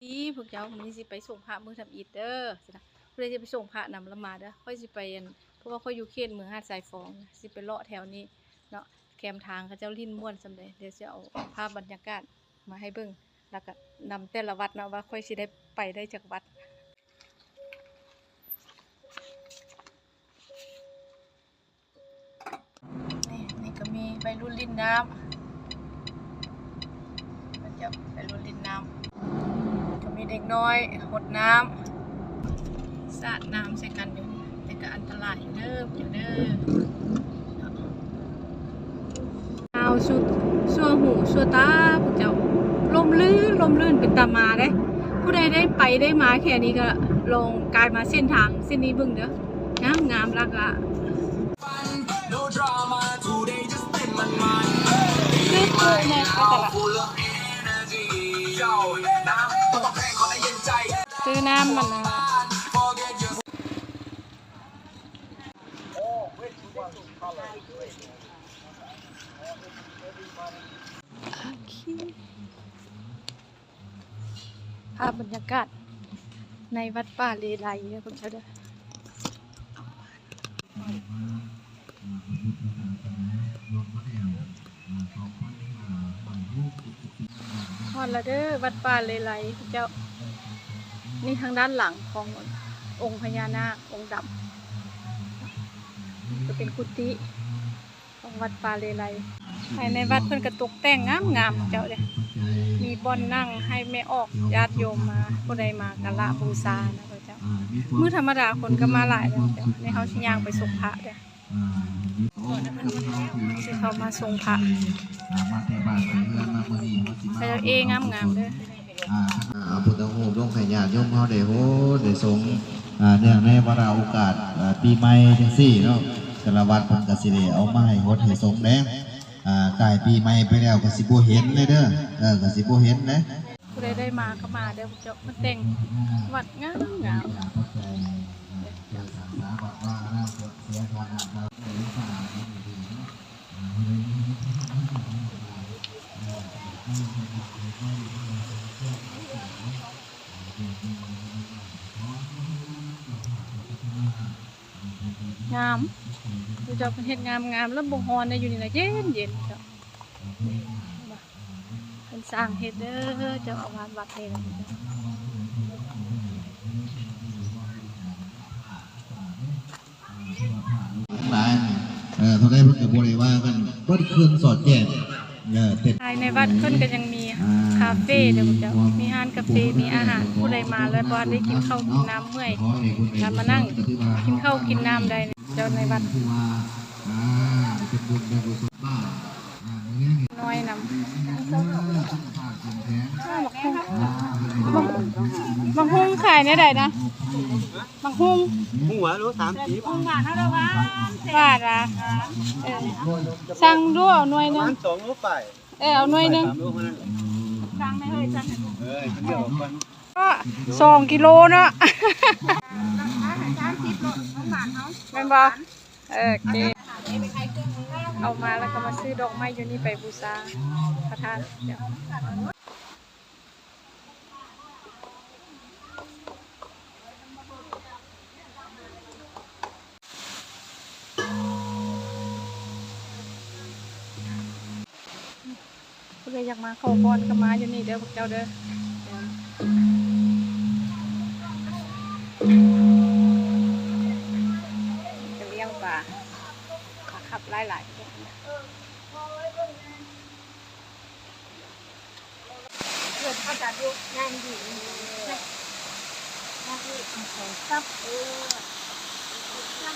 ນີ້ພວກເຈົ້າ ມື້ນີ້ຊິໄປສົ່ງພະມື້ທຳອິດເດີ ຊີ້ນະ. ຜູ້ໃດຈະໄປສົ່ງພະນຳລະມາເດີ. ຂ້ອຍຊິໄປ ອັນ ເພາະວ່າຂ້ອຍຢູ່ເຂດເມືອງຫາດຊາຍຟອງ ຊິໄປເລາະແຖວນີ້ເນາະ. ແຄມທາງເຂົາເຈົ້າຫຼິ້ນມ່ວນສ່ຳໃດ ດຽວຊິເອົາພາບບັນຍາກາດມາໃຫ້ເບິ່ງ ແລ້ວກະນຳແຕ່ລະວັດເນາະ ວ່າຂ້ອຍຊິໄດ້ໄປໄດ້ຈັກວັດ. ນີ້ ນີ້ກໍມີໄວລຸ້ນຫຼິ້ນນ້ຳ ເຂົາເຈົ້າໄວລຸ້ນຫຼິ້ນນ້ຳ ກໍມີເດັກນ້ອຍຫົດນ້ຳ ສາດນ້ຳໃສ່ກັນຢູ່ ແຕ່ກໍອັນຕະລາຍຢູ່ເດີ ຢູ່ເດີ. ຫນາວສຸດ ຊົ່ວຫູຊົ່ວຕາພວກເຈົ້າ ລົມລື່ນ ລົມລື່ນ ເປັນຕາມາເດ້. ຜູ້ໃດໄດ້ໄປໄດ້ມາແຖວນີ້ກໍລອງກາຍມາເສັ້ນທາງເສັ້ນນີ້ເບິ່ງເດີ. ງາມໆ ແລ້ວກະຄືປູແມ່ນໄປຕະຫຼາດ ຊື້ນ້ຳມັນນະ. ໂອເຄ ພາບບັນຍາກາດໃນວັດປ່າເລໄລເດີພວກເຈົ້າເດີ. ຮອດແລ້ວເດີ ວັດປ່າເລໄລເຈົ້າ. ນີ້ທາງດ້ານຫຼັງຂອງອົງພະຍານາກອົງດຳ ກໍເປັນກຸຕິ ຂອງວັດປ່າເລໄລ. ພາຍໃນວັດເພິ່ນກໍຕົກແຕ່ງງາມໆ ເຈົ້າເດ້ ມີບ່ອນນັ່ງໃຫ້ແມ່ອອກ ຍາດໂຍມມາ ຜູ້ໃດມາກະລະບູຊານະເຈົ້າ. ມື້ທຳມະດາຄົນກໍມາຫຼາຍເດ້ເຈົ້າ. ນີ້ເຮົາຊິຍ່າງໄປສົ່ງພະເດີ ຊິເຂົ້າມາສົ່ງພະ ເຂົາເຈົ້າເອງາມໆ ເດີ. ອ່າ ອາ ພຸດທະຮູບລົງໃຫ້ຍາດໂຍມເຮົາໄດ້ໂຫດໄດ້ສົງ ອ່າ ເນື່ອງໃນວາລະໂອກາດ ອ່າ ປີໃໝ່ຈັ່ງຊີ້ເນາະ ແຕ່ລະວັດເພິ່ນກໍຊິໄດ້ເອົາມາໃຫ້ຫົດໃຫ້ສົງແດ່. ອ່າ ກາຍປີໃໝ່ໄປແລ້ວກໍຊິບໍ່ເຫັນເລີຍເດີ ເອີ ກໍຊິບໍ່ເຫັນເດ້. ຜູ້ໃດໄດ້ມາກໍມາເດີ ເຈົ້າ ມາແຕ່ງວັດງາມໆ. ງາມ ເຈົ້າເພິ່ນເຮັດງາມໆ ແລ້ວບໍ່ຮ້ອນເດ້ ຢູ່ນີ້ນະ ເຢັນໆ ເຈົ້າ. ເພິ່ນສ້າງເຮັດເດີ ເຈົ້າອາວາດວັດນີ້ນະ. ຫຼາຍ ເອີ ເທົ່າໃດເພິ່ນກໍບໍ່ໄດ້ວ່າກັນ ເບິດເຄື່ອງສອດແຈ້ງ ເອີ ເປັນ ພາຍໃນວັດເພິ່ນກໍຍັງມີ ອ່າ ຄາເຟເດີເຈົ້າ ມີຮ້ານກາເຟ ມີອາຫານ ຜູ້ໃດມາແລ້ວບໍ່ໄດ້ກິນເຂົ້າກິນນ້ຳເມື່ອຍ ກໍມານັ່ງກິນເຂົ້າກິນນ້ຳໄດ້ເຈົ້າ ໃນວັດ. ນ້ອຍນຳ ບັກ ບັກ ບັກຫຸ່ງຂາຍແນວໃດນະ? ບັກຫຸ່ງ ຫຸ່ງຫວາໂລສາມສິບ ຫຸ່ງຫວານເທົ່າໃດວະ? ບາດຫວາ? ເອີ ສັ່ງດູເອົາໜ່ວຍໜຶ່ງ ປະມານສອງໂລປາຍ ເອີ ເອົາໜ່ວຍໜຶ່ງ ສາມໂລເທົ່ານັ້ນແຫຼະ ສັ່ງໄດ້ເຮີ້ຍ ສັ່ງ ເອີຍ ມັນດຽວກ່ອນ ກໍສອງກິໂລເນາະ ສາມສິບໂລ ຂອງບ້ານເຮົາ ແມ່ນບໍ່? ໂອເຄ ເອົາມາແລ້ວກໍມາຊື້ດອກໄມ້ຢູ່ນີ້ໄປບູຊາພະທາດ. ຜູ້ໃດຢາກມາຂໍພອນກໍມາຢູ່ນີ້ເດີພວກເຈົ້າເດີ ຈະລ້ຽງປາ ປາຄັບຫຼາຍໆ. ເພິ່ນເຂົາຈະຢູ່ງານດີ ງານດີ ເອົາຂອງສັບ ເອີ ສັບ.